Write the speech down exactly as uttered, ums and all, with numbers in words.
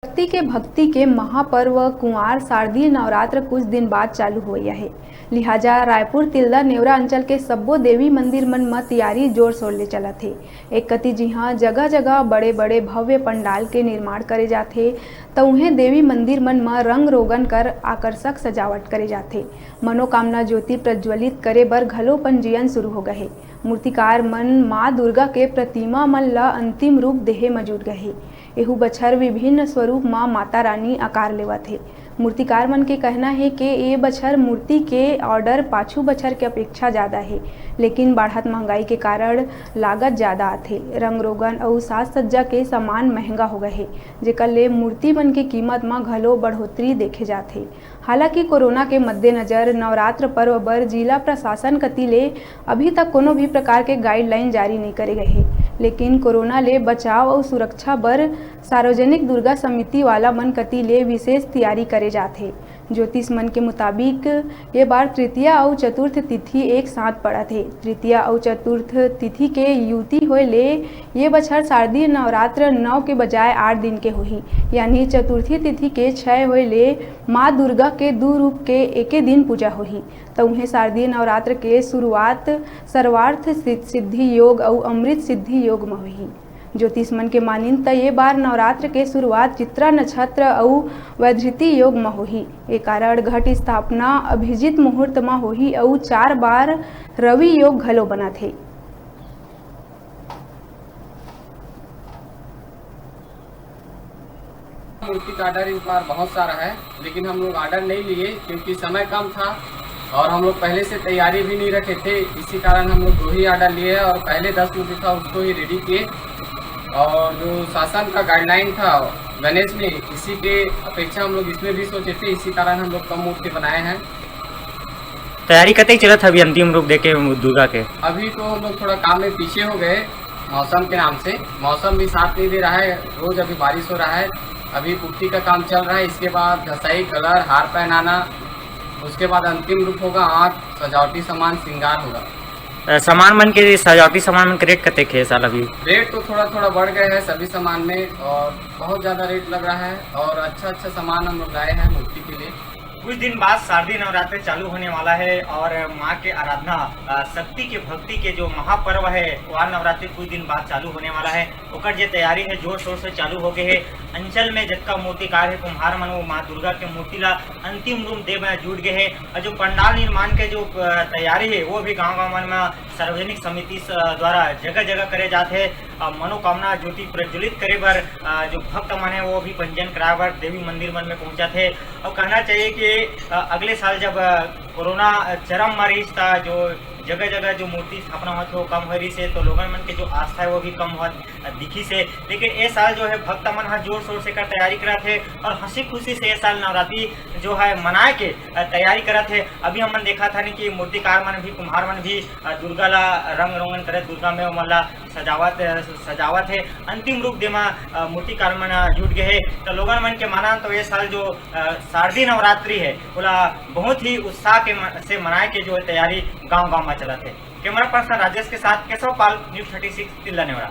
शक्ति के भक्ति के महापर्व कुंवार शारदीय नवरात्र कुछ दिन बाद चालू होवइया हे। लिहाजा रायपुर तिल्दा नेवरा अंचल के सब्बो देवी मंदिर मन म तियारी जोर शोर ले चलत हे। एक कति जिहां जगह जगह बड़े बड़े भव्य पंडाल के निर्माण करे जाथे, त उहें देवी मंदिर मन म रंग रोगन कर आकर्षक सजावट करे जाथे। मनोकामना ज्योति प्रज्वलित करे बर घलो पंजीयन शुरू हो गए हे। मूर्तिकार मन मां दुर्गा के प्रतिमा मन ल अंतिम रूप देहे म जुट गए हे। एहू बछर विभिन्न स्वरूप म माता रानी आकार लेवत हे। मूर्तिकार मन के कहना हे के ए बछर मूर्ति के ऑर्डर पाछू बछर के अपेक्षा ज्यादा हे, लेकिन बाढ़त महंगाई के कारण लागत ज्यादा आथे। रंग रोगन अउ साज सज्जा के सामान महंगा हो गए हे, जेकर ले मूर्ति मन के कीमत म घलो बढ़ोतरी देखे जाथे। हालांकि कोरोना के मद्देनजर नवरात्र पर्व बर जिला प्रशासन कति ले अभी तक कोनो भी प्रकार के गाइडलाइन जारी नइ करे गए हे, लेकिन कोरोना ले बचाव अउ सुरक्षा बर सार्वजनिक दुर्गा समिति वाला मन कति ले विशेष तियारी करे जात हे। ज्योतिष मन के मुताबिक ये बार तृतीया अउ चतुर्थ तिथि एक साथ पड़त हे। तृतीया अउ चतुर्थ तिथि के युति होए ले ये बछर शारदीय नवरात्र नौ के बजाय आठ दिन के होही, यानी चतुर्थी तिथि के क्षय होए ले माँ दुर्गा के दू रूप के एके दिन पूजा होही। त उहें शारदीय नवरात्र के शुरुआत सर्वार्थ सि-, सिद्धि योग अउ अमृत सिद्धि योग म होही। ज्योतिष मन के मानिन त ये बार नवरात्र के शुरुआत चित्रा नक्षत्र अउ वैधृति योग म होही। ए कारण घट स्थापना अभिजीत मुहूर्त म होही अउ चार बार रवि योग घलो बनत हे। मूर्ति का ऑर्डर इस बार बहुत सारा है, लेकिन हम लोग ऑर्डर नहीं लिए क्योंकि समय कम था और हम लोग पहले से तैयारी भी नहीं रखे थे। इसी कारण हम लोग दो ही ऑर्डर लिए हैं और पहले दस मूर्ति था, उसको ही रेडी किए। और जो शासन का गाइडलाइन था गणेश में, इसी के अपेक्षा हम लोग इसमें भी सोचे थे, इसी कारण हम लोग कम मूर्ति बनाए हैं। तैयारी कतई चलत हे अभी अंतिम रूप देके दुर्गा के? अभी तो हम लोग थोड़ा काम में पीछे हो गए मौसम के नाम से। मौसम भी साथ नहीं दे रहा है, रोज अभी बारिश हो रहा है। अभी पुट्टी का काम चल रहा है, इसके बाद घसाई, कलर, हार पहनाना, उसके बाद अंतिम रूप होगा आँख, सजावटी सामान, श्रृंगार होगा। अ, सामान मन के, सजावटी सामान मन के रेट कतेक हे साल अभी? रेट तो थोड़ा थोड़ा बढ़ गए हैं सभी सामान में और बहुत ज़्यादा रेट लग रहा है और अच्छा अच्छा सामान हम लोग लाए हैं मूर्ति के लिए। कुछ दिन बाद शारदीय नवरात्र चालू होने वाला है और माँ के आराधना, अ, शक्ति के भक्ति के जो महापर्व है कुंवार नवरात्रि कुछ दिन बाद चालू होने वाला है। ओकर जे तैयारी है जोर शोर से चालू हो गए है। अंचल में जतका मूर्तिकार है कुम्हार मन वो माँ दुर्गा के मूर्ति ला अंतिम रूप दे बर जुट गए है और जो पंडाल निर्माण के जो, अ, तैयारी है वो भी गाँव गाँव मन में सार्वजनिक समिति स-, द्वारा जगह जगह करे जात है। अ, मनोकामना ज्योति प्रज्वलित करे बर, अ, जो भक्त मन है वो भी पंजीयन कराए बर देवी मंदिर मन में पहुँचत है। और कहना चाहिए कि, अ, अगले साल जब, अ, कोरोना चरम म रहिस त जो जगह जगह जो मूर्ति स्थापना होत हे वो कम हो रहिस हे, तो लोगन मन के जो आस्था है वो भी कम होत, अ, दिखिस हे। लेकिन ए साल जो है भक्त मन ह जोर शोर से कर तैयारी करत हे और हंसी खुशी से ए साल नवरात्रि जो है मनाए के, अ, तैयारी करत हे। अभी हमन देखत हन कि मूर्तिकार मन भी, कुम्हार मन भी, अ, दुर्गा ला रंग रोगन करत दुर्गा में ओमन ला सजावत, अ, सजावत हे। अंतिम रूप दे म, अ, मूर्तिकार मन, अ, जुट गए हे। तो लोगन मन के मानन तो ए साल जो, अ, शारदीय नवरात्रि है ओला बहुत ही उत्साह के म-, से मनाए के जो तैयारी गांव-गांव में चलत हे। कैमरा पर्सन राजेश के साथ Keshav Pal, news thirty six, Tilda Neora.